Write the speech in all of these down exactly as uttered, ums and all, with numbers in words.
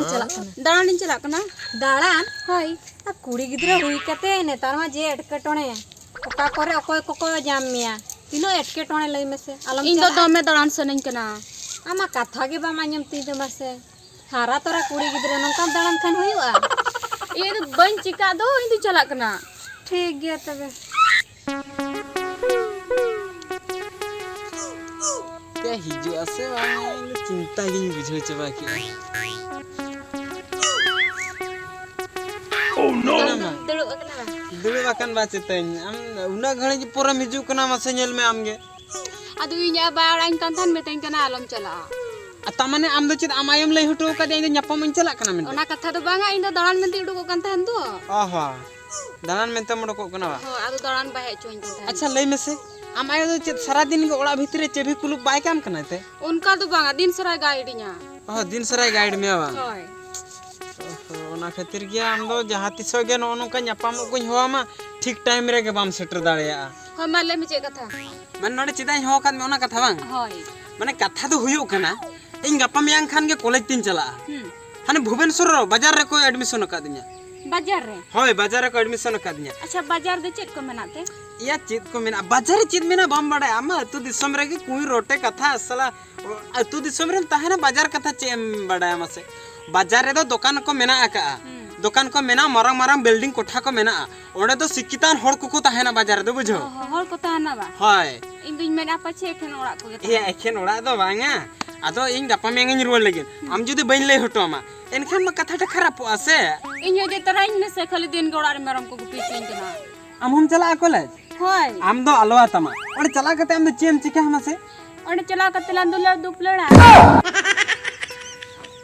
ᱪᱟᱞᱟᱜ ᱠᱟᱱᱟ? ᱫᱟᱬᱟᱱᱤᱧ ᱪᱟᱞᱟᱜ ᱠᱟᱱᱟ᱾ ᱫᱟᱬᱟᱱ? ᱦᱳᱭ᱾ ᱟᱨ ᱠᱩᱲᱤ ᱜᱤᱫᱽᱨᱟᱹ ᱦᱩᱭ ᱠᱟᱛᱮ ᱱᱮᱛᱟᱨ ᱢᱟ ᱡᱮ ᱮᱴᱠᱮᱴᱚᱬᱮ, ᱚᱠᱟ ᱠᱚᱨᱮ ᱚᱠᱚᱭ ᱠᱚᱠᱚ ᱧᱟᱢ ᱢᱮᱭᱟ? ᱛᱤᱱᱟᱹᱜ ᱮᱴᱠᱮᱴᱚᱬᱮ ᱞᱟᱹᱭ ᱢᱮᱥᱮ, ᱟᱞᱚᱢ ᱤᱧ ᱫᱚ ᱪᱟᱞᱟᱜᱼᱟ? ᱫᱚᱢᱮ ᱫᱟᱬᱟᱱ ᱥᱟᱱᱟᱧ ᱠᱟᱱᱟ᱾ ᱟᱢᱟᱜ ᱠᱟᱛᱷᱟ ᱜᱮ ᱵᱟᱢ ᱟᱸᱡᱚᱢ ᱛᱤᱧ ᱫᱚ ᱢᱟᱥᱮ᱾ ᱦᱟᱨᱟ ᱛᱚᱨᱟ ᱠᱩᱲᱤ ᱜᱤᱫᱽᱨᱟᱹ ᱱᱚᱝᱠᱟᱢ ᱫᱟᱬᱟᱱ ᱠᱷᱟᱱ ᱦᱩᱭᱩᱜᱼᱟ? ᱤᱧ ᱫᱚ ᱵᱟᱹᱧ ᱪᱤᱠᱟᱹᱜ ᱫᱚ, ᱤᱧ ᱫᱚᱧ ᱪᱟᱞᱟᱜ ᱠᱟᱱᱟ᱾ ᱴᱷᱤᱠ ᱜᱮᱭᱟ ᱛᱚᱵᱮ᱾ ᱛᱮ ᱦᱤᱡᱩᱜᱼᱟ ᱥᱮ ᱵᱟᱝ, ᱤᱧ ᱫᱚ ᱪᱤᱱᱛᱟ ᱜᱤᱧ ᱵᱩᱡᱷᱟᱹᱣ ᱪᱟᱵᱟ ᱠᱮᱜᱼᱟ᱾ ᱠᱟᱱᱟ ᱢᱟ᱾ ᱫᱩᱲᱩᱵ ᱟᱠᱟᱱᱟ᱾ ᱫᱩᱲᱩᱵ ᱟᱠᱟᱱ ᱵᱟ ᱪᱮᱛᱟᱹᱧ᱾ ᱟᱢ ᱩᱱᱟᱹᱜ ᱜᱷᱟᱹᱲᱤᱡ ᱯᱚᱨᱮᱢ ᱦᱤᱡᱩᱜ ᱠᱟᱱᱟ, ᱢᱟᱥᱮ ᱧᱮᱞ ᱢᱮ ᱟᱢᱜᱮ᱾ ᱟᱫᱚ ᱤᱧ ᱟᱭᱳ ᱵᱟᱭ ᱚᱲᱟᱜ ᱤᱧ ᱠᱟᱱ ᱛᱟᱦᱮᱱ, ᱢᱤᱛᱟᱹᱧ ᱠᱟᱱᱟ ᱟᱞᱚᱢ ᱪᱟᱞᱟᱜᱼᱟ᱾ ᱟᱨ ᱛᱟ ᱢᱟᱱᱮ ᱟᱢ ᱫᱚ ᱪᱮᱫ ᱟᱢ ᱟᱭᱳᱢ ᱞᱟᱹᱭ ᱦᱚᱴᱚ ᱟᱠᱟᱫᱮᱭᱟ ᱤᱧ ᱫᱚ ᱧᱟᱯᱟᱢ ᱤᱧ ᱪᱟᱞᱟᱜ ᱠᱟᱱᱟ ᱢᱮᱱᱛᱮ? ᱚᱱᱟ ᱠᱟᱛᱷᱟ ᱫᱚ ᱵᱟᱝᱟ, ᱤᱧ ᱫᱚ ᱫᱟᱬᱟᱱ ᱢᱮᱱᱛᱮ ᱩᱰᱩᱠᱚᱜ ᱠᱟᱱ ᱛᱟᱦᱮᱱ ᱫᱚ᱾ ᱚ ᱦᱚᱸ, ᱫᱟᱬᱟᱱ ᱢᱮᱱᱛᱮᱢ ᱩᱰᱩᱠᱚᱜ ᱠᱟᱱᱟ ᱵᱟ? ᱦᱳᱭ, ᱟᱫᱚ ᱫᱟᱬᱟᱱ ᱵᱟᱭ ᱦᱮᱡ ᱦᱚᱪᱚᱧ ᱠᱟᱱ ᱛᱟᱦᱮᱱ᱾ ᱟᱪᱪᱷᱟ, ᱞᱟᱹᱭ ᱢᱮᱥᱮ, ᱟᱢ ᱟᱭᱳ ᱫᱚ ᱪᱮᱫ ᱥᱟᱨᱟ ᱫᱤᱱ ᱜᱮ ᱚᱲᱟᱜ ᱵᱷᱤᱛᱤᱨ ᱨᱮ ᱪᱟᱹᱵᱤ ᱠᱩᱞᱩᱯ ᱵᱟᱭ ᱠᱟᱢ ᱠᱟᱱᱟᱭ ᱛᱮ? ᱚᱱᱠᱟ ᱫᱚ ᱵᱟᱝᱟ, ᱫᱤᱱ ᱥᱟᱨᱟᱭ ᱜᱟᱭᱤᱰ ᱤᱧᱟ᱾ ᱚ, ᱫᱤᱱ ᱥᱟᱨᱟᱭ ᱜᱟᱭᱤᱰ ᱢᱮᱭᱟ ᱵᱟᱝ? ᱦᱳᱭ᱾ ᱚᱦᱚ, ᱚᱱᱟ ᱠᱷᱟᱹᱛᱤᱨ ᱜᱮ ᱟᱢ ᱫᱚ ᱡᱟᱦᱟᱸ ᱛᱤᱥᱚᱜ ᱜᱮ ᱱᱚᱜᱼᱚ ᱱᱚᱝᱠᱟ ᱧᱟᱯᱟᱢᱚᱜ ᱠᱚᱧ ᱦᱚᱦᱚᱣᱟᱢᱟ, ᱴᱷᱤᱠ ᱴᱟᱭᱤᱢ ᱨᱮᱜᱮ ᱵᱟᱢ ᱥᱮᱴᱮᱨ ᱫᱟᱲᱮᱭᱟᱜᱼᱟ᱾ ᱦᱳᱭ, ᱢᱟ ᱞᱟᱹᱭ ᱢᱮ ᱪᱮᱫ ᱠᱟᱛᱷᱟ? ᱢᱟᱱᱮ ᱱᱚᱰᱮ ᱪᱮᱫᱟᱜ ᱤᱧ ᱦᱚᱦᱚ ᱟᱠᱟᱫ ᱢᱮᱭᱟ ᱚᱱᱟ ᱠᱟᱛᱷᱟ ᱵᱟᱝ? ᱦᱳᱭ᱾ ᱢᱟᱱᱮ ᱠᱟᱛᱷᱟ ᱫᱚ ᱦᱩᱭᱩᱜ ᱠᱟᱱᱟ, ᱤᱧ ᱜᱟᱯᱟ ᱢᱮᱭᱟᱝ ᱠᱷᱟᱱ ᱜᱮ ᱠᱚᱞᱮᱡᱽ ᱛᱤᱧ ᱪᱟᱞᱟᱜᱼᱟ᱾ ᱦᱩᱸ᱾ ᱦᱟᱱᱮ ᱵᱷᱩᱵᱮᱱᱥᱚᱨ ᱨᱮ ᱵᱟᱡᱟᱨ ᱨᱮᱠᱚ ᱮᱰᱢᱤᱥᱚᱱ ᱟᱠᱟᱫᱤᱧᱟ᱾ ᱵᱟᱡᱟᱨ ᱨᱮ? ᱦᱳᱭ, ᱵᱟᱡᱟᱨ ᱨᱮᱠᱚ ᱮᱰᱢᱤᱥᱚᱱ ᱟᱠᱟᱫᱤᱧᱟ᱾ ᱟᱪᱪᱷᱟ, ᱵᱟᱡᱟᱨ ᱫᱚ ᱪᱮᱫ ᱠᱚ ᱢᱮᱱᱟᱜ ᱛᱮ? ᱤᱭᱟ, ᱪᱮᱫ ᱠᱚ ᱢᱮᱱᱟᱜᱼᱟ? ᱵᱟᱡᱟᱨ ᱨᱮ ᱪᱮᱫ ᱢᱮᱱᱟᱜᱼᱟ ᱵᱟᱢ ᱵᱟᱰᱟᱭᱟ? ᱟᱢ ᱢᱟ ᱟᱹᱛᱩ ᱫᱤᱥᱚᱢ ᱨᱮᱜᱮ ᱠᱩᱸᱭ ᱨᱚᱴᱮ ᱠᱟᱛᱷᱟ ᱥᱟᱞᱟ᱾ ᱟᱹᱛᱩ ᱫᱤᱥᱚᱢ ᱨᱮᱢ ᱛᱟᱦᱮᱱᱟ, ᱵᱟᱡᱟᱨ ᱠᱟᱛᱷᱟ ᱪᱮᱫ ᱮᱢ ᱵᱟᱰᱟᱭᱟ ᱢᱟᱥᱮ? ᱵᱟᱡᱟᱨ ᱨᱮᱫᱚ ᱫᱚᱠᱟᱱ ᱠᱚ ᱢᱮᱱᱟᱜ ᱟᱠᱟᱜᱼᱟ᱾ ᱦᱩᱸ᱾ ᱫᱚᱠᱟᱱ ᱠᱚ ᱢᱮᱱᱟᱜᱼᱟ, ᱢᱟᱨᱟᱝ ᱢᱟᱨᱟᱝ ᱵᱤᱞᱰᱤᱝ ᱠᱚᱴᱷᱟ ᱠᱚ ᱢᱮᱱᱟᱜᱼᱟ᱾ ᱚᱸᱰᱮ ᱫᱚ ᱥᱤᱠᱠᱷᱤᱛᱟᱱ ᱦᱚᱲ ᱠᱚᱠᱚ ᱛᱟᱦᱮᱱᱟ ᱵᱟᱡᱟᱨ ᱨᱮᱫᱚ, ᱵᱩᱡᱷᱟᱹᱣ? ᱚ ᱦᱚᱸ, ᱦᱚᱲ ᱠᱚ ᱛᱟᱦᱮᱱᱟ ᱵᱟ? ᱦᱳᱭ᱾ ᱤᱧ ᱫᱩᱧ ᱢᱮᱱᱟ ᱯᱟᱪᱷᱮ ᱮᱠᱷᱮᱱ ᱚᱲᱟᱜ ᱠᱚᱜᱮ ᱮᱭᱟ, ᱛᱟᱦᱮᱱᱟ᱾ ᱮᱠᱷᱮᱱ ᱚᱲᱟᱜ ᱫᱚ ᱵᱟᱝᱟ᱾ ᱟᱫᱚ ᱤᱧ ᱜᱟᱯᱟ ᱢᱮᱭᱟᱝ ᱤᱧ ᱨᱩᱣᱟᱹᱲ ᱞᱟᱹᱜᱤᱫ᱾ ᱦᱩᱸ᱾ ᱟᱢ ᱡᱩᱫᱤ ᱵᱟᱹᱧ ᱞᱟᱹᱭ ᱦᱚᱴᱚ ᱟᱢᱟ, ᱮᱱᱠᱷᱟᱱ ᱢᱟ ᱠᱟᱛᱷᱟ ᱴᱟ ᱠᱷᱟᱨᱟᱯᱚᱜᱼᱟ ᱥᱮ? ᱤᱧ ᱦᱚᱸ ᱤᱫᱤ ᱛᱚᱨᱟᱧ ᱢᱮᱥᱮ, ᱠᱷᱟᱹᱞᱤ ᱫᱤᱱ ᱜᱮ ᱚᱲᱟᱜ ᱨᱮ ᱢᱮᱨᱚᱢ ᱠᱚ ᱜᱩᱯᱤ ᱦᱚᱪᱚᱧ ᱠᱟᱱᱟ᱾ ᱟᱢ ᱦᱚᱸᱢ ᱪᱟᱞᱟᱜᱼᱟ ᱠᱚᱞᱮᱡᱽ? ᱦᱳᱭ᱾ ᱟᱢ ᱫᱚ ᱟᱞᱚᱣᱟ ᱛᱟᱢᱟ᱾ ᱚᱸᱰᱮ ᱪᱟᱞᱟᱣ ᱠᱟᱛᱮ ᱟᱢ ᱫᱚ ᱪᱮᱫ ᱮᱢ ᱪᱤᱠᱟᱹᱭᱟ ᱢᱟᱥᱮ? ᱚᱸᱰᱮ ᱪᱟᱞᱟᱣ ᱠᱟᱛᱮ ᱞᱟᱝ ᱫᱩᱞᱟᱹᱲ ᱫᱩᱯᱞᱟᱹᱲᱟ᱾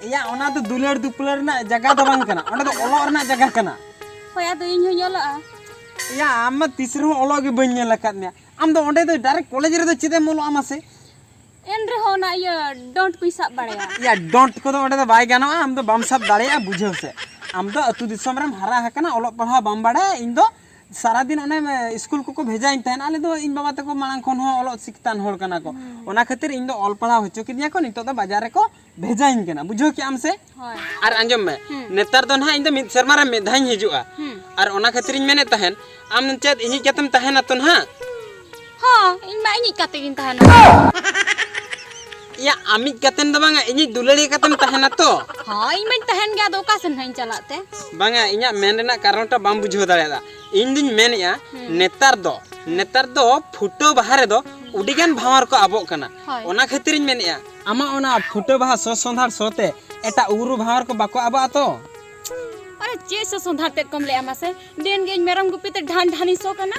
ᱮᱭᱟ, ᱚᱱᱟ ᱫᱚ ᱫᱩᱞᱟᱹᱲ ᱫᱩᱯᱞᱟᱹᱲ ᱨᱮᱱᱟᱜ ᱡᱟᱭᱜᱟ ᱫᱚ ᱵᱟᱝ ᱠᱟᱱᱟ, ᱚᱸᱰᱮ ᱫᱚ ᱚᱞᱚᱜ ᱨᱮᱱᱟᱜ ᱡᱟᱭᱜᱟ ᱠᱟᱱᱟ᱾ ᱦᱳᱭ, ᱟᱫᱚ ᱤᱧ ᱦᱚᱸᱧ ᱚᱞᱚᱜᱼᱟ᱾ ᱮᱭᱟ, ᱟᱢ ᱢᱟ ᱛᱤᱥ ᱨᱮᱦᱚᱸ ᱚᱞᱚᱜ ᱜᱮ ᱵᱟᱹᱧ ᱧᱮᱞ ᱟᱠᱟᱫ ᱢᱮᱭᱟ᱾ ᱟᱢ ᱫᱚ ᱚᱸᱰᱮ ᱫᱚ ᱰᱟᱭᱨᱮᱠᱴ ᱠᱚᱞᱮᱡᱽ ᱨᱮᱫᱚ ᱪᱮᱫ ᱮᱢ ᱚᱞᱚᱜᱼᱟ ᱢᱟᱥᱮ? ᱮᱱ ᱨᱮᱦᱚᱸ ᱚᱱᱟ ᱤᱭᱟᱹ ᱰᱚᱱᱴ ᱠᱚᱧ ᱥᱟᱵ ᱵᱟᱲᱟᱭᱟ᱾ ᱮᱭᱟ, ᱰᱚᱱᱴ ᱠᱚᱫᱚ ᱚᱸᱰᱮ ᱫᱚ ᱵᱟᱭ ᱜᱟᱱᱚᱜᱼᱟ, ᱟᱢ ᱫᱚ ᱵᱟᱢ ᱥᱟᱵ ᱫᱟᱲᱮᱭᱟᱜᱼᱟ, ᱵᱩᱡᱷᱟᱹᱣ ᱥᱮ᱾ ᱟᱢ ᱫᱚ ᱟᱹᱛᱩ ᱫᱤᱥᱚᱢ ᱨᱮᱢ ᱦᱟᱨᱟ ᱟᱠᱟᱱᱟ, ᱚᱞᱚᱜ ᱯᱟᱲᱦᱟᱣ ᱵᱟᱢ ᱵᱟᱲᱟᱭᱟ, ᱤᱧ ᱫᱚ ᱥᱟᱨᱟᱫᱤᱱ ᱚᱱᱮ ᱥᱠᱩᱞ ᱠᱚᱠᱚ ᱵᱷᱮᱡᱟᱧ ᱛᱟᱦᱮᱸᱱ᱾ ᱟᱞᱮ ᱫᱚ ᱤᱧ ᱵᱟᱵᱟ ᱛᱟᱠᱚ ᱢᱟᱲᱟᱝ ᱠᱷᱚᱱ ᱦᱚᱸ ᱚᱞᱚᱜ ᱥᱤᱠᱷᱛᱟᱱ ᱦᱚᱲ ᱠᱟᱱᱟ ᱠᱚ᱾ ᱚᱱᱟ ᱠᱷᱟᱹᱛᱤᱨ ᱤᱧ ᱫᱚ ᱚᱞ ᱯᱟᱲᱦᱟᱣ ᱦᱚᱪᱚ ᱠᱤᱫᱤᱧᱟ ᱠᱚ, ᱱᱤᱛᱚᱜ ᱫᱚ ᱵᱟᱡᱟᱨ ᱨᱮᱠᱚ ᱵᱷᱮᱡᱟᱧ ᱠᱟᱱᱟ᱾ ᱵᱩᱡᱷᱟᱹᱣ ᱠᱮᱜ ᱟᱢ ᱥᱮ? ᱦᱳᱭ᱾ ᱟᱨ ᱟᱸᱡᱚᱢ ᱢᱮ, ᱦᱩᱸ᱾ ᱱᱮᱛᱟᱨ ᱫᱚ ᱱᱟᱦᱟᱜ ᱤᱧ ᱫᱚ ᱢᱤᱫ ᱥᱮᱨᱢᱟ ᱨᱮ ᱢᱤᱫ ᱫᱷᱟᱣ ᱤᱧ ᱦᱤᱡᱩᱜᱼᱟ᱾ ᱦᱩᱸ᱾ ᱟᱨ ᱚᱱᱟ ᱠᱷᱟᱹᱛᱤᱨᱤᱧ ᱢᱮᱱᱮᱫ ᱛᱟᱦᱮᱸᱱ, ᱟᱢ ᱪᱮᱫ ᱤᱧᱤᱡ ᱠᱟᱛᱮᱢ ᱛᱟᱦᱮᱸᱱᱟ ᱛᱚ ᱱᱟᱦᱟᱜ? ᱦᱚᱸ, ᱤᱧ ᱢᱟ ᱤᱧᱤᱡ ᱠᱟᱛᱮ ᱜᱤᱧ ᱛᱟᱦᱮᱸᱱᱟ᱾ ᱮᱭᱟ, ᱟᱢᱤᱡ ᱠᱟᱛᱮᱢ ᱫᱚ ᱵᱟᱝᱟ, ᱤᱧᱤᱡ ᱫᱩᱞᱟᱹᱲᱤᱭᱟᱹ ᱠᱟᱛᱮᱢ ᱛᱟᱦᱮᱸᱱᱟ ᱛᱚ? ᱦᱚᱸ, ᱤᱧ ᱢᱟᱧ ᱛᱟᱦᱮᱸᱱ ᱜᱮᱭᱟ, ᱟᱫᱚ ᱚᱠᱟ ᱥᱮᱱ ᱦᱟᱸᱜ ᱤᱧ ᱪᱟᱞᱟᱜ ᱛᱮ? ᱵᱟᱝᱟ, ᱤᱧᱟᱹᱜ ᱢᱮᱱ ᱨᱮᱱᱟᱜ ᱠᱟᱨᱚᱱ ᱴᱟ ᱵᱟᱢ ᱵᱩᱡᱷᱟᱹᱣ ᱫᱟᱲᱮᱭᱟᱫᱟ᱾ ᱤᱧ ᱫᱩᱧ ᱢᱮᱱᱮᱫᱼᱟ, ᱦᱩᱸ᱾ ᱱᱮᱛᱟᱨ ᱫᱚ, ᱦᱩᱸ᱾ ᱱᱮᱛᱟᱨ ᱫᱚ ᱯᱷᱩᱴᱟᱹᱣ ᱵᱟᱦᱟ ᱨᱮᱫᱚ ᱟᱹᱰᱤᱜᱟᱱ ᱵᱷᱟᱶᱟᱨ ᱠᱚ ᱟᱵᱚᱜ ᱠᱟᱱᱟ᱾ ᱦᱳᱭ᱾ ᱚᱱᱟ ᱠᱷᱟᱹᱛᱤᱨᱤᱧ ᱢᱮᱱᱮᱫᱼᱟ, ᱟᱢᱟᱜ ᱚᱱᱟ ᱯᱷᱩᱴᱟᱹᱣ ᱵᱟᱦᱟ ᱥᱚ ᱥᱚᱸᱫᱷᱟᱲ ᱥᱚ ᱛᱮ ᱮᱴᱟᱜ ᱩᱜᱽᱨᱩ ᱵᱷᱟᱶᱟᱨ ᱠᱚ ᱵᱟᱠᱚ ᱟᱵᱚᱜᱼᱟ ᱛᱚ? ᱟᱨᱮ, ᱪᱮᱫ ᱥᱚ ᱥᱚᱸᱫᱷᱟᱲ ᱛᱮᱫ ᱠᱚᱢ ᱞᱟᱹᱭᱟ ᱢᱟᱥᱮ? ᱫᱤᱱ ᱜᱮ ᱤᱧ ᱢᱮᱨᱚᱢ ᱜᱩᱯᱤ ᱛᱮ ᱰᱷᱟᱱ ᱰᱷᱟᱱᱤᱧ ᱥᱚ ᱠᱟᱱᱟ᱾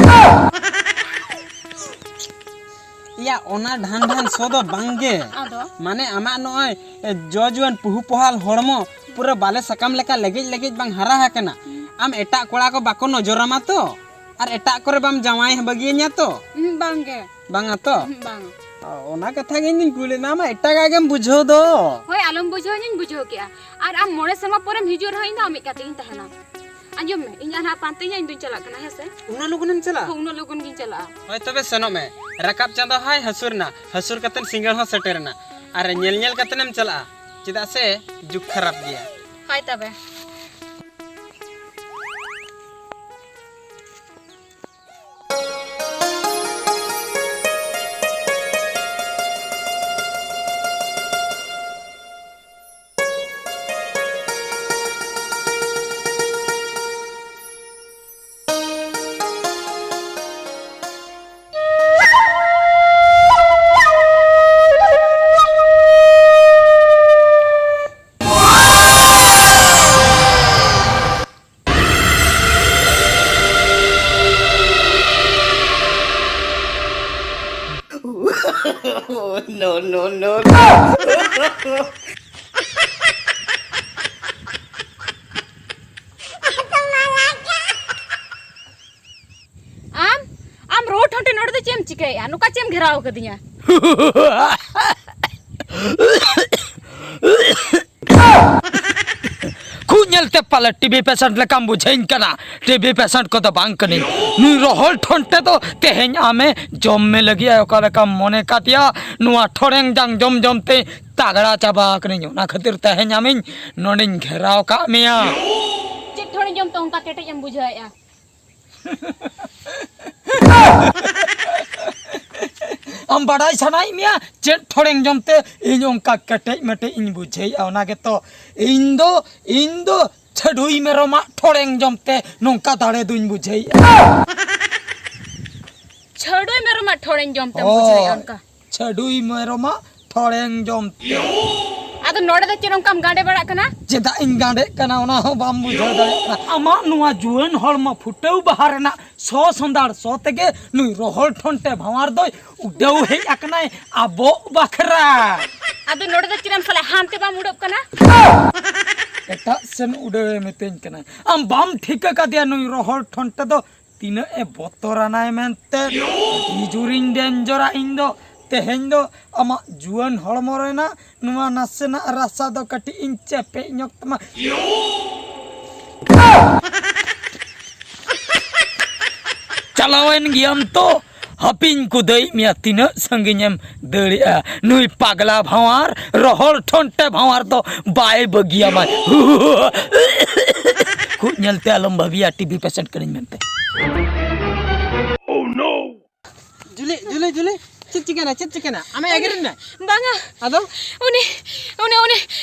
ᱮᱭᱟ, ᱚᱱᱟ ᱰᱷᱟᱱ ᱰᱷᱟᱱ ᱥᱚ ᱫᱚ ᱵᱟᱝ ᱜᱮ᱾ ᱟᱫᱚ? ᱢᱟᱱᱮ, ᱟᱢᱟᱜ ᱱᱚᱜᱼᱚᱭ, ᱮ, ᱡᱚ ᱡᱩᱣᱟᱹᱱ ᱯᱩᱦᱩ ᱯᱚᱦᱟᱞ ᱦᱚᱲᱢᱚ ᱯᱩᱨᱟᱹ ᱵᱟᱞᱮ ᱥᱟᱠᱟᱢ ᱞᱮᱠᱟ ᱞᱮᱜᱮᱡ ᱞᱮᱜᱮᱡ ᱵᱟᱝ ᱦᱟᱨᱟ ᱟᱠᱟᱱᱟ᱾ ᱦᱩᱸ᱾ ᱟᱢ ᱮᱴᱟᱜ ᱠᱚᱲᱟ ᱠᱚ ᱵᱟᱠᱚ ᱱᱚᱡᱚᱨᱟᱢᱟ ᱛᱚ? ᱟᱨ ᱮᱴᱟᱜ ᱠᱚᱨᱮ ᱵᱟᱢ ᱡᱟᱶᱟᱭ ᱵᱟᱹᱜᱤᱭᱟᱹᱧᱟ ᱛᱚ? ᱩᱸᱦᱩᱸ, ᱵᱟᱝ ᱜᱮ᱾ ᱵᱟᱝᱟ ᱛᱚ? ᱩᱸᱦᱩᱸ, ᱵᱟᱝ᱾ ᱚ, ᱚᱱᱟ ᱠᱟᱛᱷᱟ ᱜᱮ ᱤᱧ ᱫᱩᱧ ᱠᱩᱞᱤ ᱞᱮᱫ ᱢᱮᱭᱟ, ᱟᱢ ᱮᱴᱟᱜᱟᱜ ᱜᱮᱢ ᱵᱩᱡᱷᱟᱹᱣ ᱫᱚ᱾ ᱦᱳᱭ, ᱟᱞᱚᱢ ᱵᱩᱡᱷᱟᱹᱣ, ᱤᱧᱤᱧ ᱵᱩᱡᱷᱟᱹᱣ ᱠᱮᱜᱼᱟ᱾ ᱟᱨ ᱟᱢ ᱢᱚᱬᱮ ᱥᱮᱨᱢᱟ ᱯᱚᱨᱮᱢ ᱦᱤᱡᱩᱜ ᱨᱮᱦᱚᱸ, ᱤᱧ ᱫᱚ ᱟᱢᱤᱡ ᱠᱟᱛᱮ ᱜᱤᱧ ᱛᱟᱦᱮᱱᱟ᱾ ᱟᱸᱡᱚᱢ ᱢᱮ, ᱤᱧ ᱟᱨ ᱦᱟᱸᱜ ᱯᱟᱱᱛᱮ ᱤᱧ ᱫᱩᱧ ᱪᱟᱞᱟᱜ ᱠᱟᱱᱟ, ᱦᱮᱸ ᱥᱮ? ᱩᱱᱟᱹᱜ ᱞᱚᱜᱚᱱᱮᱢ ᱪᱟᱞᱟᱜᱼᱟ? ᱦᱳᱭ, ᱩᱱᱟᱹᱜ ᱞᱚᱜᱚᱱ ᱜᱤᱧ ᱪᱟᱞᱟᱜᱼᱟ᱾ ᱦᱳᱭ, ᱛᱚᱵᱮ ᱥᱮᱱᱚᱜ ᱢᱮ᱾ ᱨᱟᱠᱟᱵ ᱪᱟᱸᱫᱚ ᱦᱚᱸᱭ ᱦᱟᱹᱥᱩᱨ ᱮᱱᱟ, ᱦᱟᱹᱥᱩᱨ ᱠᱟᱛᱮ ᱥᱤᱸᱜᱟᱹᱲ ᱦᱚᱸ ᱥᱮᱴᱮᱨ ᱮᱱᱟ᱾ ᱟᱨ ᱧᱮᱞ ᱧᱮᱞ ᱠᱟᱛᱮᱢ ᱪᱟᱞᱟᱜᱼᱟ, ᱪᱮᱫᱟᱜ ᱥᱮ ᱡᱩᱜᱽ ᱠᱷᱟᱨᱟᱯ ᱜᱮᱭᱟ᱾ ᱦᱳᱭ, ᱛᱚᱵᱮ᱾ No, no, no, no. ᱟᱢ, ᱟᱢ ᱨᱳᱰ ᱦᱟᱱᱛᱮ ᱱᱚᱰᱮ ᱫᱚ ᱪᱮᱫ ᱮᱢ ᱪᱤᱠᱟᱹᱭᱮᱫᱼᱟ? ᱱᱚᱝᱠᱟ ᱪᱮᱫ ᱮᱢ ᱜᱷᱮᱨᱟᱣ ᱠᱟᱫᱤᱧᱟ? ᱠᱷᱩᱜ ᱧᱮᱞᱛᱮ ᱯᱟᱞᱮ ᱴᱤᱵᱤ ᱯᱮᱥᱮᱱᱴ ᱞᱮᱠᱟᱢ ᱵᱩᱡᱷᱟᱹᱧ ᱠᱟᱱᱟ᱾ ᱴᱤᱵᱤ ᱯᱮᱥᱮᱱᱴ ᱠᱚᱫᱚ ᱵᱟᱝ ᱠᱟᱹᱱᱟᱹᱧ᱾ ᱱᱩᱭ ᱨᱚᱦᱚᱲ ᱴᱷᱚᱱᱴᱮ ᱫᱚ ᱛᱮᱦᱮᱧ ᱟᱢᱮ ᱡᱚᱢ ᱢᱮ ᱞᱟᱹᱜᱤᱫ ᱟᱭ, ᱚᱠᱟ ᱞᱮᱠᱟᱢ ᱢᱚᱱᱮ ᱠᱟᱫᱮᱭᱟ? ᱱᱚᱣᱟ ᱴᱷᱚᱲᱮᱝ ᱡᱟᱝ ᱡᱚᱢ ᱡᱚᱢ ᱛᱮ ᱛᱟᱜᱲᱟ ᱪᱟᱵᱟ ᱟᱠᱟᱱᱟᱹᱧ᱾ ᱚᱱᱟ ᱠᱷᱟᱹᱛᱤᱨ ᱛᱮᱦᱮᱧ ᱟᱢᱤᱧ ᱱᱚᱰᱮᱧ ᱜᱷᱮᱨᱟᱣ ᱠᱟᱜ ᱢᱮᱭᱟ᱾ ᱪᱮᱫ ᱴᱷᱚᱲᱮᱝ ᱡᱚᱢ ᱛᱮ ᱚᱱᱠᱟ ᱠᱮᱴᱮᱡ ᱮᱢ ᱵᱩᱡᱷᱟᱹᱣᱮᱫᱼᱟ? ᱟᱢ ᱵᱟᱰᱟᱭ ᱥᱟᱱᱟᱭᱮᱫ ᱢᱮᱭᱟ ᱪᱮᱫ ᱴᱷᱚᱲᱮᱝ ᱡᱚᱢ ᱛᱮ ᱤᱧ ᱚᱱᱠᱟ ᱠᱮᱴᱮᱡ ᱢᱮᱴᱮᱡ ᱤᱧ ᱵᱩᱡᱷᱟᱹᱣᱮᱫᱼᱟ? ᱚᱱᱟ ᱜᱮᱛᱚ ᱤᱧ ᱫᱚ, ᱤᱧ ᱫᱚ ᱪᱷᱟᱹᱰᱩᱭ ᱢᱮᱨᱚᱢᱟᱜ ᱴᱷᱚᱲᱮᱝ ᱡᱚᱢ ᱛᱮ ᱱᱚᱝᱠᱟ ᱫᱟᱲᱮ ᱫᱩᱧ ᱵᱩᱡᱷᱟᱹᱣᱮᱫᱼᱟ᱾ ᱪᱷᱟᱹᱰᱩᱭ ᱢᱮᱨᱚᱢᱟᱜ ᱴᱷᱚᱲᱮᱝ ᱡᱚᱢ ᱛᱮᱢ ᱵᱩᱡᱷᱟᱹᱣᱮᱫᱼᱟ ᱦᱳᱭ, ᱚᱱᱠᱟ? ᱪᱷᱟᱹᱰᱩᱭ ᱢᱮᱨᱚᱢᱟᱜ ᱴᱷᱚᱲᱮᱝ ᱡᱚᱢ ᱛᱮ᱾ ᱟᱫᱚ ᱱᱚᱰᱮ ᱫᱚ ᱪᱮᱫ ᱚᱱᱠᱟᱢ ᱜᱟᱸᱰᱮ ᱵᱟᱲᱟᱜ ᱠᱟᱱᱟ? ᱪᱮᱫᱟᱜ ᱤᱧ ᱜᱟᱸᱰᱮᱜ ᱠᱟᱱᱟ, ᱚᱱᱟ ᱦᱚᱸ ᱵᱟᱢ ᱵᱩᱡᱷᱟᱹᱣ ᱫᱟᱲᱮᱭᱟᱜ ᱠᱟᱱᱟ? ᱟᱢᱟᱜ ᱱᱚᱣᱟ ᱡᱩᱣᱟᱹᱱ ᱦᱚᱲᱢᱚ ᱯᱷᱩᱴᱟᱹᱣ ᱵᱟᱦᱟ ᱨᱮᱱᱟᱜ ᱥᱚ ᱥᱚᱸᱫᱷᱟᱲ ᱥᱚ ᱛᱮᱜᱮ ᱱᱩᱭ ᱨᱚᱦᱚᱲ ᱴᱷᱚᱱᱴᱮ ᱵᱷᱟᱶᱟᱨ ᱫᱚᱭ ᱩᱰᱟᱹᱣ ᱦᱮᱡ ᱟᱠᱟᱱᱟᱭ ᱟᱵᱚᱜ ᱵᱟᱠᱷᱨᱟ᱾ ᱟᱫᱚ ᱱᱚᱰᱮ ᱫᱚ ᱪᱮᱫ ᱮᱢ ᱥᱟᱞᱟᱜ ᱦᱟᱱᱛᱮ ᱵᱟᱢ ᱩᱰᱟᱹᱜ ᱠᱟᱱᱟ? ᱮᱴᱟᱜ ᱥᱮᱱ ᱩᱰᱟᱹᱣᱮ ᱢᱤᱛᱟᱹᱧ ᱠᱟᱱᱟᱭ᱾ ᱟᱢ ᱵᱟᱢ ᱴᱷᱤᱠᱟᱹ ᱠᱟᱫᱮᱭᱟ ᱱᱩᱭ ᱨᱚᱦᱚᱲ ᱴᱷᱚᱱᱴᱮ ᱫᱚ ᱛᱤᱱᱟᱹᱜ ᱮ ᱵᱚᱛᱚᱨᱟᱱᱟᱭ ᱢᱮᱱᱛᱮ? ᱟᱹᱰᱤ ᱡᱳᱨᱤᱧ ᱰᱮᱧᱡᱚᱨᱟ ᱤᱧ ᱫᱚ᱾ ᱛᱮᱦᱮᱧ ᱫᱚ ᱟᱢᱟᱜ ᱡᱩᱣᱟᱹᱱ ᱦᱚᱲᱢᱚ ᱨᱮᱱᱟᱜ ᱱᱚᱣᱟ ᱱᱟᱥᱮᱱᱟᱜ ᱨᱟᱥᱟ ᱫᱚ ᱠᱟᱹᱴᱤᱡ ᱤᱧ ᱪᱮᱯᱮᱡ ᱧᱚᱜ ᱛᱟᱢᱟ᱾ ᱪᱟᱞᱟᱣᱮᱱ ᱜᱮᱭᱟᱢ ᱛᱚ, ᱦᱟᱯᱤᱧ ᱠᱩᱫᱟᱹᱭᱮᱫ ᱢᱮᱭᱟ, ᱛᱤᱱᱟᱹᱜ ᱥᱟᱺᱜᱤᱧ ᱮᱢ ᱫᱟᱹᱲᱮᱜᱼᱟ? ᱱᱩᱭ ᱯᱟᱜᱽᱞᱟ ᱵᱷᱟᱶᱟᱨ, ᱨᱚᱦᱚᱲ ᱴᱷᱚᱱᱴᱮ ᱵᱷᱟᱶᱟᱨ ᱫᱚ ᱵᱟᱭ ᱵᱟᱹᱜᱤᱭᱟᱢᱟᱭ᱾ ᱠᱷᱩᱜ ᱧᱮᱞᱛᱮ ᱟᱞᱚᱢ ᱵᱷᱟᱹᱵᱤᱭᱟ ᱴᱤᱵᱤ ᱯᱮᱥᱮᱱᱴ ᱠᱟᱹᱱᱟᱹᱧ ᱢᱮᱱᱛᱮ᱾ ᱡᱩᱞᱤ, ᱡᱩᱞᱤ, ᱡᱩᱞᱤ, ᱪᱮᱫ ᱪᱤᱠᱟᱹᱱᱟ, ᱪᱮᱫ ᱪᱤᱠᱟᱹᱱᱟ? ᱟᱢᱮ ᱮᱜᱮᱨᱮᱫ ᱢᱮ? ᱵᱟᱝᱟ᱾ ᱟᱫᱚ? ᱩᱱᱤ, ᱩᱱᱤ, ᱩᱱᱤ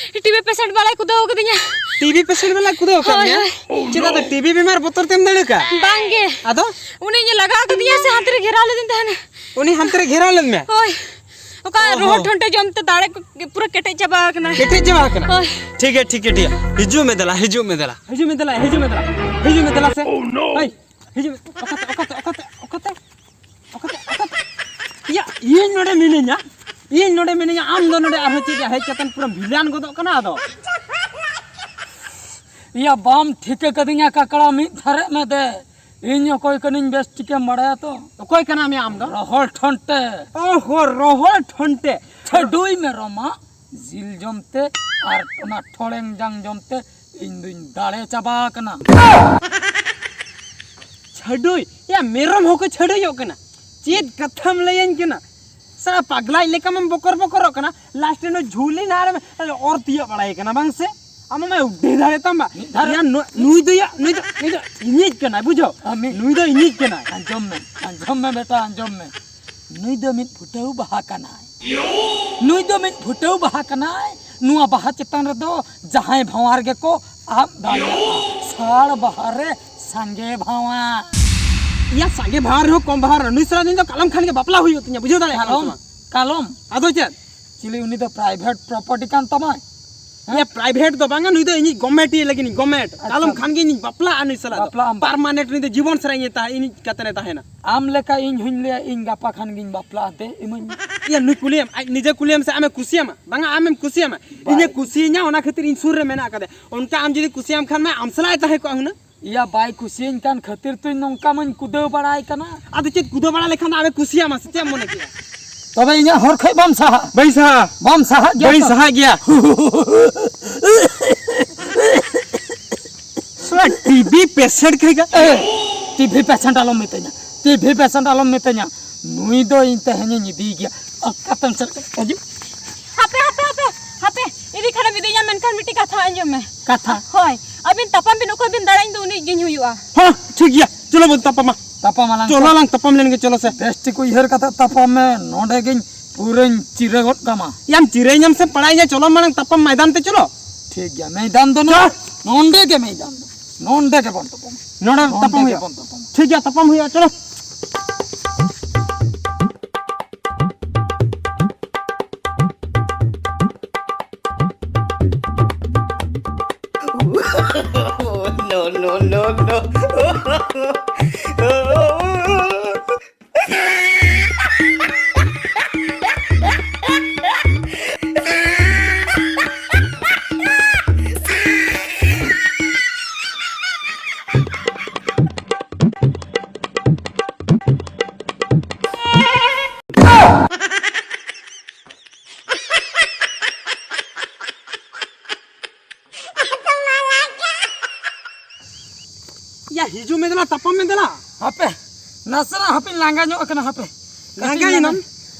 ᱴᱤᱵᱤ ᱯᱮᱥᱮᱱᱴ ᱵᱟᱞᱟᱭ ᱠᱩᱫᱟᱹᱣ ᱠᱟᱫᱤᱧᱟ᱾ ᱴᱤᱵᱤ ᱯᱮᱥᱮᱱᱴ ᱵᱟᱞᱟᱭ ᱠᱩᱫᱟᱹᱣ ᱠᱟᱫ ᱦᱳᱭ, ᱢᱮᱭᱟ? ᱦᱳᱭ᱾ ᱪᱮᱫᱟᱜ ᱫᱚ ᱴᱤᱵᱤ ᱵᱤᱢᱟᱨ ᱵᱚᱛᱚᱨ ᱛᱮᱢ ᱫᱟᱹᱲ ᱠᱟᱜ? ᱵᱟᱝᱜᱮ᱾ ᱟᱫᱚ? ᱩᱱᱤ ᱤᱧᱮ ᱞᱟᱜᱟᱣ ᱠᱟᱫᱤᱧᱟ ᱥᱮ ᱦᱟᱱᱛᱮ ᱨᱮ ᱜᱷᱮᱨᱟᱣ ᱞᱮᱫᱤᱧ ᱛᱟᱦᱮᱱᱟ᱾ ᱩᱱᱤ ᱦᱟᱱᱛᱮ ᱨᱮ ᱜᱷᱮᱨᱟᱣ ᱞᱮᱫ ᱢᱮ? ᱦᱳᱭ᱾ ᱚᱠᱟ ᱚ ᱨᱚᱦᱚᱲ ᱦᱚᱸ᱾ ᱴᱷᱚᱱᱴᱮ ᱡᱚᱢ ᱛᱮ ᱫᱟᱲᱮ ᱠᱚ ᱯᱩᱨᱟᱹ ᱠᱮᱴᱮᱡ ᱪᱟᱵᱟ ᱟᱠᱟᱱᱟ᱾ ᱠᱮᱴᱮᱡ ᱪᱟᱵᱟ ᱟᱠᱟᱱᱟ? ᱦᱳᱭ᱾ ᱴᱷᱤᱠ ᱜᱮᱭᱟ, ᱴᱷᱤᱠ ᱜᱮᱭᱟ, ᱴᱷᱤᱠ ᱜᱮᱭᱟ᱾ ᱦᱤᱡᱩᱜ ᱢᱮ ᱫᱮᱞᱟ, ᱦᱤᱡᱩᱜ ᱢᱮ ᱫᱮᱞᱟ᱾ ᱦᱤᱡᱩᱜ ᱢᱮ ᱫᱮᱞᱟ, ᱦᱤᱡᱩᱜ ᱢᱮ ᱫᱮᱞᱟ᱾ ᱦᱤᱡᱩᱜ ᱢᱮ ᱫᱮᱞᱟ ᱥᱮ᱾ ᱮᱭ, ᱦᱤᱡᱩᱜ ᱢᱮ᱾ ᱚᱠᱟᱛᱮ, ᱚᱠᱟᱛᱮ, ᱚᱠᱟᱛᱮ, ᱚᱠᱟᱛᱮ? ᱚᱠᱟᱛᱮ, ᱚᱠᱟᱛᱮ? ᱤᱭᱟ, ᱤᱧ ᱱᱚᱰᱮ ᱢᱤᱱᱟᱹᱧᱟ᱾ ᱤᱧ ᱱᱚᱰᱮ ᱢᱤᱱᱟᱹᱧᱟ᱾ ᱟᱢ ᱫᱚ ᱱᱚᱰᱮ ᱟᱨᱦᱚᱸ ᱪᱮᱫ ᱭᱟ ᱦᱮᱡ ᱠᱟᱛᱮᱢ ᱯᱩᱨᱟᱹᱢ ᱵᱷᱤᱞᱟᱱ ᱜᱚᱫᱚᱜ ᱠᱟᱱᱟ ᱟᱫᱚ? ᱤᱭᱟ, ᱵᱟᱢ ᱴᱷᱤᱠᱟᱹ ᱠᱟᱹᱫᱤᱧᱟ ᱠᱟᱠᱲᱟ, ᱢᱤᱫ ᱫᱷᱟᱨᱮᱜ ᱢᱮ ᱫᱮ᱾ ᱤᱧ ᱚᱠᱚᱭ ᱠᱟᱹᱱᱟᱹᱧ ᱵᱮᱥ ᱴᱷᱤᱠᱮᱢ ᱵᱟᱲᱟᱭᱟ ᱛᱚ? ᱚᱠᱚᱭ ᱠᱟᱱᱟᱢ ᱭᱟ ᱟᱢ ᱫᱚ? ᱨᱚᱦᱚᱲ ᱴᱷᱚᱱᱴᱮ᱾ ᱚ ᱦᱚ, ᱨᱚᱦᱚᱲ ᱴᱷᱚᱱᱴᱮ᱾ ᱪᱷᱟᱹᱰᱩᱭ ᱢᱮᱨᱚᱢᱟᱜ ᱡᱤᱞ ᱡᱚᱢ ᱛᱮ ᱟᱨ ᱚᱱᱟ ᱴᱷᱚᱲᱮᱝ ᱡᱟᱝ ᱡᱚᱢ ᱛᱮ ᱤᱧ ᱫᱩᱧ ᱫᱟᱲᱮ ᱪᱟᱵᱟ ᱟᱠᱟᱱᱟ᱾ ᱪᱷᱟᱹᱰᱩᱭ? ᱭᱟ, ᱢᱮᱨᱚᱢ ᱦᱚᱸᱠᱚ ᱪᱷᱟᱹᱰᱩᱭᱚᱜ ᱠᱟᱱᱟ? ᱪᱮᱫ ᱠᱟᱛᱷᱟᱢ ᱞᱟᱹᱭᱟᱹᱧ ᱠᱟᱱᱟ? ᱥᱟ ᱯᱟᱜᱽᱞᱟᱭ ᱞᱮᱠᱟ ᱢᱟᱢ ᱵᱚᱠᱚᱨ ᱵᱚᱠᱚᱨᱚᱜ ᱠᱟᱱᱟ, ᱞᱟᱥᱴ ᱨᱮ ᱱᱚᱣᱟ ᱡᱷᱩᱞᱤ ᱱᱟᱦᱟᱨ ᱨᱮ ᱚᱨ ᱛᱤᱭᱳᱜ ᱵᱟᱲᱟᱭ ᱠᱟᱱᱟ ᱵᱟᱝ ᱥᱮ? ᱟᱢ ᱢᱟ ᱩᱰᱷᱟᱹ ᱫᱟᱲᱮ ᱛᱟᱢ ᱵᱟ᱾ ᱢᱤᱫ ᱫᱷᱟᱣ ᱨᱮ ᱭᱟ, ᱱᱩ-, ᱱᱩᱭ ᱫᱚ ᱭᱟ, ᱱᱩᱭ ᱫᱚ, ᱱᱩᱭ ᱫᱚ ᱤᱧᱤᱡ ᱠᱟᱱᱟᱭ, ᱵᱩᱡᱷᱟᱹᱣ? ᱟᱢᱤᱡ᱾ ᱱᱩᱭ ᱫᱚ ᱤᱧᱤᱡ ᱠᱟᱱᱟᱭ᱾ ᱟᱸᱡᱚᱢ ᱢᱮ, ᱟᱸᱡᱚᱢ ᱢᱮ ᱵᱮᱴᱟ, ᱟᱸᱡᱚᱢ ᱢᱮ᱾ ᱱᱩᱭ ᱫᱚ ᱢᱤᱫ ᱯᱷᱩᱴᱟᱹᱣ ᱵᱟᱦᱟ ᱠᱟᱱᱟᱭ᱾ ᱱᱩᱭ ᱫᱚ ᱢᱤᱫ ᱯᱷᱩᱴᱟᱹᱣ ᱵᱟᱦᱟ ᱠᱟᱱᱟᱭ᱾ ᱱᱚᱣᱟ ᱵᱟᱦᱟ ᱪᱮᱛᱟᱱ ᱨᱮᱫᱚ ᱡᱟᱦᱟᱸᱭ ᱵᱷᱟᱶᱟᱨ ᱜᱮᱠᱚ ᱟᱵ ᱫᱟᱲᱮᱭᱟᱜᱼᱟ᱾ ᱥᱟᱲ ᱵᱟᱦᱟ ᱨᱮ ᱥᱟᱸᱜᱮ ᱵᱷᱟᱶᱟ᱾ ᱭᱟ, ᱥᱟᱸᱜᱮ ᱵᱷᱟᱶᱟᱨ ᱨᱮᱦᱚᱸ ᱠᱚᱢ ᱵᱷᱟᱶᱟᱨ ᱨᱮᱦᱚᱸ, ᱱᱩᱭ ᱥᱟᱞᱟᱜ ᱫᱚ ᱤᱧ ᱫᱚ ᱠᱟᱞᱚᱢ ᱠᱷᱟᱱ ᱜᱮ ᱵᱟᱯᱞᱟ ᱦᱩᱭᱩᱜ ᱛᱤᱧᱟ, ᱵᱩᱡᱷᱟᱹᱣ ᱫᱟᱲᱮᱭᱟᱜ ᱠᱟᱱᱟᱢ ᱥᱮ ᱠᱟᱞᱚᱢ, ᱵᱟᱝ? ᱠᱟᱞᱚᱢ᱾ ᱟᱫᱚ ᱪᱮᱫ? ᱪᱤᱞᱤ ᱩᱱᱤ ᱫᱚ ᱯᱨᱟᱭᱵᱷᱮᱴ ᱯᱨᱚᱯᱟᱨᱴᱤ ᱠᱟᱱ ᱛᱟᱢᱟᱭ? ᱦᱮᱸ? ᱭᱟ, ᱯᱨᱟᱭᱵᱷᱮᱴ ᱫᱚ ᱵᱟᱝᱟ, ᱱᱩᱭ ᱫᱚ ᱤᱧᱤᱡ ᱜᱚᱵᱷᱢᱮᱱᱴ ᱤᱭᱟᱹ ᱞᱟᱹᱜᱤᱫ ᱤᱧ ᱜᱚᱵᱷᱢᱮᱱᱴ᱾ ᱟᱪᱪᱷᱟ᱾ ᱠᱟᱞᱚᱢ ᱠᱷᱟᱱ ᱜᱮ ᱤᱧᱤᱧ ᱵᱟᱯᱞᱟᱜᱼᱟ ᱱᱩᱭ ᱥᱟᱞᱟᱜ ᱫᱚ᱾ ᱵᱟᱯᱞᱟᱜ ᱟᱢ? ᱯᱟᱨᱢᱟᱱᱮᱱᱴ ᱱᱩᱭ ᱫᱚ ᱡᱤᱵᱚᱱ ᱥᱟᱨᱟ ᱤᱧ ᱛᱟᱦᱮᱸ, ᱤᱧᱤᱡ ᱠᱟᱛᱮ ᱛᱟᱦᱮᱱᱟ᱾ ᱟᱢ ᱞᱮᱠᱟ ᱤᱧ ᱦᱚᱧ ᱞᱟᱹᱭᱟ, ᱤᱧ ᱜᱟᱯᱟ ᱠᱷᱟᱱ ᱜᱤᱧ ᱵᱟᱯᱞᱟᱜᱼᱟ, ᱫᱮ ᱤᱢᱟᱹᱧ ᱢᱮ᱾ ᱭᱟ, ᱱᱩᱭ ᱠᱩᱞᱤᱭᱮᱢ, ᱟᱡ ᱱᱤᱡᱮ ᱠᱩᱞᱤᱭᱮᱢ ᱥᱮ ᱟᱢᱮ ᱠᱩᱥᱤᱭᱟᱢᱟ? ᱵᱟᱝᱟ, ᱟᱢᱮᱢ ᱠᱩᱥᱤᱭᱟᱢᱟ᱾ ᱵᱟᱭ ᱤᱧᱮ ᱠᱩᱥᱤᱭᱟᱹᱧᱟ, ᱚᱱᱟ ᱠᱷᱟᱹᱛᱤᱨ ᱤᱧ ᱥᱩᱨ ᱨᱮ ᱢᱮᱱᱟᱜ ᱟᱠᱟᱫᱮ᱾ ᱚᱱᱠᱟ ᱟᱢ ᱡᱩᱫᱤ ᱠᱩᱥᱤᱭᱟᱢ ᱠᱷᱟᱱ ᱢᱟ ᱟᱢ ᱥᱟᱞᱟᱜ ᱮ ᱛᱟᱦᱮᱸ ᱠᱚᱜᱼᱟ ᱦᱩᱱᱟᱹᱝ᱾ ᱤᱭᱟ, ᱵᱟᱭ ᱠᱩᱥᱤᱭᱟᱹᱧ ᱠᱟᱱ ᱠᱷᱟᱹᱛᱤᱨ ᱛᱮ ᱱᱚᱝᱠᱟ ᱢᱟᱧ ᱠᱩᱫᱟᱹᱣ ᱵᱟᱲᱟᱭ ᱠᱟᱱᱟ᱾ ᱟᱫᱚ ᱪᱮᱫ ᱠᱩᱫᱟᱹᱣ ᱵᱟᱲᱟ ᱞᱮᱠᱷᱟᱱ ᱫᱚ ᱟᱢᱮ ᱠᱩᱥᱤᱭᱟᱢᱟ ᱥᱮ ᱪᱮᱫ ᱮᱢ ᱢᱚᱱᱮ ᱠᱮᱜᱼᱟ? ᱛᱚᱵᱮ ᱤᱧᱟᱹᱜ ᱦᱚᱨ ᱠᱷᱚᱡ ᱵᱟᱢ ᱥᱟᱦᱟᱜ? ᱵᱟᱹᱧ ᱥᱟᱦᱟᱜ᱾ ᱵᱟᱢ ᱥᱟᱦᱟᱜ ᱜᱮᱭᱟ ᱵᱟᱹᱧ ᱛᱚ? ᱥᱟᱦᱟᱜ ᱜᱮᱭᱟ᱾ ᱥᱟᱞᱟ ᱴᱤᱵᱷᱤ ᱯᱮᱥᱮᱱᱴ ᱠᱟᱱ ᱜᱮᱭᱟ᱾ ᱮ, ᱴᱤᱵᱷᱤ ᱯᱮᱥᱮᱱᱴ ᱟᱞᱚᱢ ᱢᱤᱛᱟᱹᱧᱟ, ᱴᱤᱵᱷᱤ ᱯᱮᱥᱮᱱᱴ ᱟᱞᱚᱢ ᱢᱤᱛᱟᱹᱧᱟ᱾ ᱱᱩᱭ ᱫᱚ ᱤᱧ ᱛᱮᱦᱮᱧᱤᱧ ᱤᱫᱤᱭᱮ ᱜᱮᱭᱟ᱾ ᱚᱠᱟᱛᱮᱢ ᱪᱟᱞᱟᱜ ᱠᱟᱱᱟ? ᱦᱤᱡᱩᱜ᱾ ᱦᱟᱯᱮ, ᱦᱟᱯᱮ, ᱦᱟᱯᱮ, ᱦᱟᱯᱮ, ᱤᱫᱤ ᱠᱷᱟᱱᱮᱢ ᱤᱫᱤᱧᱟ, ᱢᱮᱱᱠᱷᱟᱱ ᱢᱤᱫᱴᱤᱡ ᱠᱟᱛᱷᱟ ᱟᱸᱡᱚᱢ ᱢᱮ᱾ ᱠᱟᱛᱷᱟ? ᱦᱳᱭ, ᱟᱹᱵᱤᱱ ᱛᱟᱯᱟᱢ ᱵᱤᱱ, ᱚᱠᱚᱭ ᱵᱤᱱ ᱫᱟᱲᱮᱭᱟᱜ, ᱤᱧ ᱫᱚ ᱩᱱᱤ ᱜᱤᱧ ᱦᱩᱭᱩᱜᱼᱟ᱾ ᱦᱚᱸ, ᱴᱷᱤᱠ ᱜᱮᱭᱟ, ᱪᱚᱞᱚ ᱵᱚᱱ ᱛᱟᱯᱟᱢᱟ᱾ ᱛᱟᱯᱟᱢ ᱟᱞᱟᱝ ᱪᱚᱞᱚ ᱠᱚ᱾ ᱟᱞᱟᱝ ᱛᱟᱯᱟᱢ ᱞᱮᱱ ᱜᱮ, ᱪᱚᱞᱚ ᱥᱮ᱾ ᱵᱮᱥ ᱴᱷᱤᱠ ᱩᱭᱦᱟᱹᱨ ᱠᱟᱛᱮ ᱛᱟᱯᱟᱢ ᱢᱮ, ᱱᱚᱰᱮ ᱜᱤᱧ ᱯᱩᱨᱟᱹᱧ ᱪᱤᱨᱟᱹ ᱜᱚᱫ ᱠᱟᱢᱟ᱾ ᱭᱟᱢ ᱪᱤᱨᱟᱹᱧᱟᱢ ᱥᱮ ᱯᱟᱲᱟᱜ ᱤᱧᱟ, ᱪᱚᱞᱚ ᱢᱟᱲᱟᱝ ᱛᱟᱯᱟᱢ ᱢᱚᱭᱫᱟᱱ ᱛᱮ ᱪᱚᱞᱚ᱾ ᱴᱷᱤᱠ ᱜᱮᱭᱟ, ᱢᱚᱭᱫᱟᱱ ᱫᱚ ᱪᱚ᱾ ᱱᱚᱰᱮ, ᱱᱚᱰᱮ ᱜᱮ ᱢᱚᱭᱫᱟᱱ ᱫᱚ᱾ ᱱᱚᱰᱮ ᱱᱚᱰᱮ ᱛᱟᱯᱟᱢ ᱜᱮ ᱦᱩᱭᱩᱜᱼᱟ᱾ ᱵᱚᱱ ᱛᱟᱯᱟᱢᱟ᱾ ᱴᱷᱤᱠ ᱜᱮᱭᱟ, ᱛᱟᱯᱟᱢ ᱦᱩᱭᱩᱜᱼᱟ, ᱪᱚᱞᱚ᱾ No, no, no, no. ᱛᱟᱯᱟᱢ ᱢᱮ ᱫᱮᱞᱟ᱾ ᱦᱟᱯᱮ, ᱱᱟᱥᱮᱱᱟᱜ ᱦᱟᱯᱮᱧ ᱞᱟᱸᱜᱟ ᱧᱚᱜ ᱟᱠᱟᱱᱟ, ᱦᱟᱯᱮ᱾ ᱞᱟᱸᱜᱟᱭᱮᱱᱟᱢ?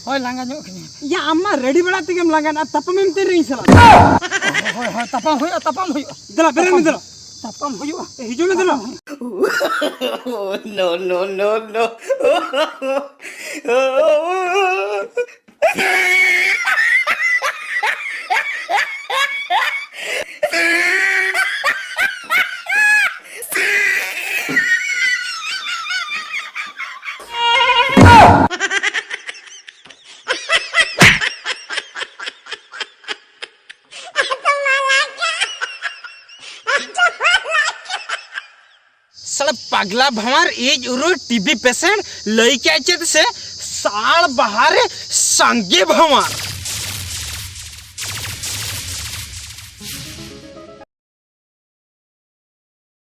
ᱦᱳᱭ, ᱞᱟᱸᱜᱟ ᱧᱚᱜ ᱟᱠᱟᱱᱟᱹᱧ᱾ ᱭᱟ, ᱟᱢ ᱢᱟ ᱨᱮᱰᱤ ᱵᱟᱲᱟ ᱛᱮᱜᱮᱢ ᱞᱟᱸᱜᱟᱱᱟ, ᱟᱨ ᱛᱟᱯᱟᱢᱮᱢ ᱛᱤᱱ ᱨᱮ ᱤᱧ ᱥᱟᱞᱟᱜ? ᱦᱳᱭ, ᱦᱳᱭ, ᱛᱟᱯᱟᱢ ᱦᱩᱭᱩᱜᱼᱟ, ᱛᱟᱯᱟᱢ ᱦᱩᱭᱩᱜᱼᱟ᱾ ᱫᱮᱞᱟ, ᱵᱮᱨᱮᱫ ᱢᱮ ᱫᱮᱞᱟ᱾ ᱛᱟᱯᱟᱢ ᱦᱩᱭᱩᱜᱼᱟ᱾ ᱮ, ᱦᱤᱡᱩᱜ ᱢᱮ ᱫᱮᱞᱟ᱾ No, no, no, no. ᱥᱟᱞᱟ ᱯᱟᱜᱽᱞᱟ ᱵᱷᱟᱶᱟᱨ, ᱤᱡ ᱩᱨᱩ ᱴᱤᱵᱤ ᱯᱮᱥᱮᱱᱴ, ᱞᱟᱹᱭ ᱠᱮᱫ ᱪᱮᱫ ᱥᱮ ᱥᱟᱲ ᱵᱟᱦᱟ ᱨᱮ ᱥᱟᱸᱜᱮ ᱵᱷᱟᱶᱟᱨ᱾